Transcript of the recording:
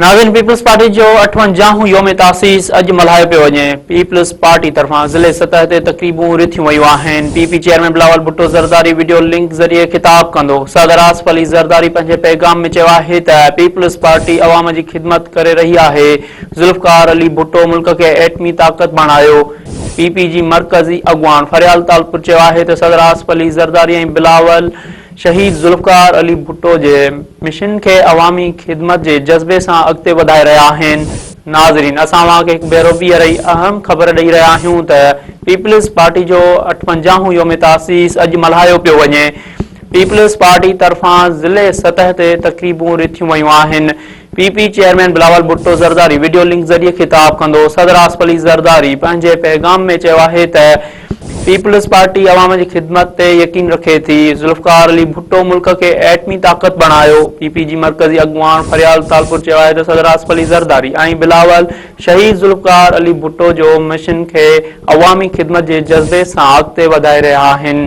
ناظرين peoples party جو اٺونجاهون يوم تاسيس اڄ ملهايو پيو وڃي، پيپلز پارٽي طرفان ضلعي سطح تي تقريبون رٿيون ويون آهن، P P chairman Bilawal Bhutto Zardari video link ذريعي خطاب ڪندو، صدر آصف علي زرداري پنهنجي پيغام ۾ چيو آهي ته پيپلز پارٽي عوام جي خدمت ڪري رهي آهي، ذوالفقار علي ڀٽو ملڪ کي ايٽمي طاقت بڻايو، پي پي جي مرڪزي اڳواڻ فريال تالپور چيو آهي ته صدر آصف علي زرداري ۽ بلاول شهيد ذوالفقار علي ڀٽو جي مشن کي عوامي خدمت جي جذبي سان اڳتي وڌائي رهيا آهن. ناظرين اسان اوهان کي هڪ ڀيرو ٻيهر هي اهم خبر ڏئي رهيا آهيون ته پيپلز پارٽي جو اٺونجاهون يوم تاسيس اڄ ملهايو پيو وڃي. پيپلز پارٽي طرفان ضلعي سطح تي تقريبون رٿيون ويون آهن. P P chairman Bilawal Bhutto Zardari video link ذريعي خطاب ڪندو. صدر آصف علي زرداري پنهنجي پيغام ۾ چيو آهي ته پيپلز پارٽي عوام جي خدمت تي يقين رکي ٿي، ذوالفقار علي ڀٽو ملڪ کي ايٽمي طاقت بڻايو. پي پي جي مرڪزي اڳواڻ فريال تالپور چيو آهي ته صدر آصف علي زرداري ۽ بلاول شهيد ذوالفقار علي ڀٽو جو مشن کي عوامي خدمت جي جذبي سان اڳتي وڌائي رهيا آهن.